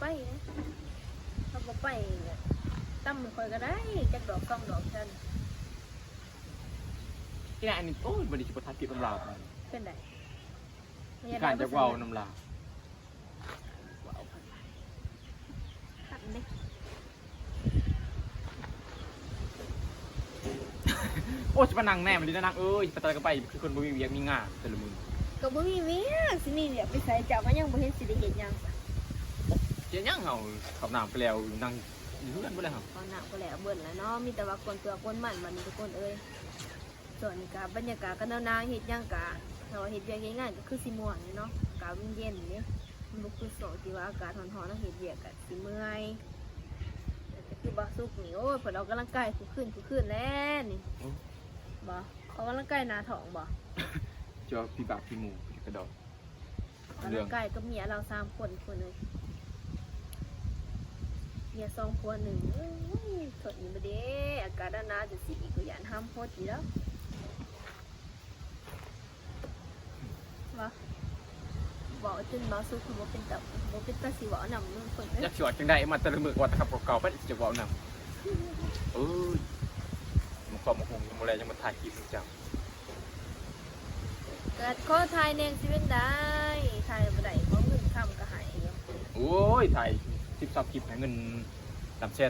ໄປນະ ເຮົາບໍ່ໄປ ຕຳໃຫ້ຂ້ອຍກໍໄດ້ ຈັກດອກສອງດອກຊັ້ນ. ອີ່ນາອັນນີ້ ໂອ້ຍ ບໍ່ໄດ້ຊິບໍ່ຖ່າຍຄລິບນຳລາວ ເປັນໃດ? ຂ້ານຈະເວົ້ານຳລາວ ເວົ້າຄັນເດ້. ໂອ້ຍ ຊິມານັ່ງແນມອີ່ຫຼີນະນາງເອີຍ ໄປຕະຫຼາດກໍໄປ ຄືຄົນບໍ່ມີວຽກມີງານແຕ່ລະມື້. ກໍບໍ່ມີວຽກ ຊິມີວຽກໄປໃສ? ເຈົ້າກໍຍັງບໍ່ເຫັນຊິໄດ້ເຮັດຫຍັງຊະ. ເຮັດຫຍັງເຮົາ ເຂົ້ານ້ຳໄປແລ້ວ ນັ່ງຢູ່ເຮືອນເບິດແລ້ວເຮົາ. ເຂົ້ານ້ຳກໍແລ້ວເບິດແລ້ວເນາະ ມີແຕ່ວ່າກວນຕົວະກວນມັນບັດນີ້ທຸກຄົນເອີຍ. ຊ່ວງນີ້ກະບັນຍາກາດກໍໜາວໆ ເຮັດຫຍັງກະ ຖ້າວ່າເຮັດວຽກເຮັດງານກໍຄືຊິມ່ວນຢູ່ເນາະ ອາກາດມັນເຢັນເດ້ ມັນບໍ່ຄືຊ່ວງທີ່ວ່າອາກາດຮ້ອນໆ ເຮົາເຮັດວຽກກະຊິເມື່ອຍ. ແຕ່ຄືບ່າວສຸກນີ້ ໂອ້ຍ ເພິ່ນອອກກຳລັງກາຍທຸກຄືນ ທຸກຄືນແຫຼະນີ້. ໂອ້ ບໍ່ ອອກກຳລັງກາຍໜ້າທ້ອງບໍ່? ຈອກພີ່ບາກພີ່ໝູ່ກະດອກ ອອກກຳລັງກາຍກັບເມຍລາວສາມຄົນພຸ້ນເອີຍ ເມຍສອງຜົວໜຶ່ງ. ໂອ້ຍ ທົນຢູ່ບໍ່ເດ້ ອາກາດໜາວໆ ຈັ່ງຊີ້ອີກ ກໍຢ້ານຫາມໂພດຢູ່ດອກ. ວ່າ ເວົ້າຈົນເວົ້າສຸດ ບໍ່ເປັນຕາ ບໍ່ເປັນຕາຊິເວົ້ານຳເພິ່ນເອີຍ. ຈັກຊິເວົ້າຈັ່ງໃດ ມາແຕ່ລະມື້ກໍວ່າແຕ່ຄຳເກົ່າໆ ໄປຊິຈະເວົ້ານຳ. ເອີຍ ມາຄອບມາຫຸງ ຍັງບໍ່ແລ ຍັງມາຖ່າຍຄລິບນຳເຈົ້າ. ກໍຂໍຖ່າຍແດ່ ຊິເປັນໃດ ຖ່າຍບໍ່ໄດ້ ຂໍເງິນຄຳກໍໃຫ້ຢູ່. ໂອ້ຍ ຖ່າຍສິບຊາວຄລິບ ໃຫ້ເງິນນັບແສນ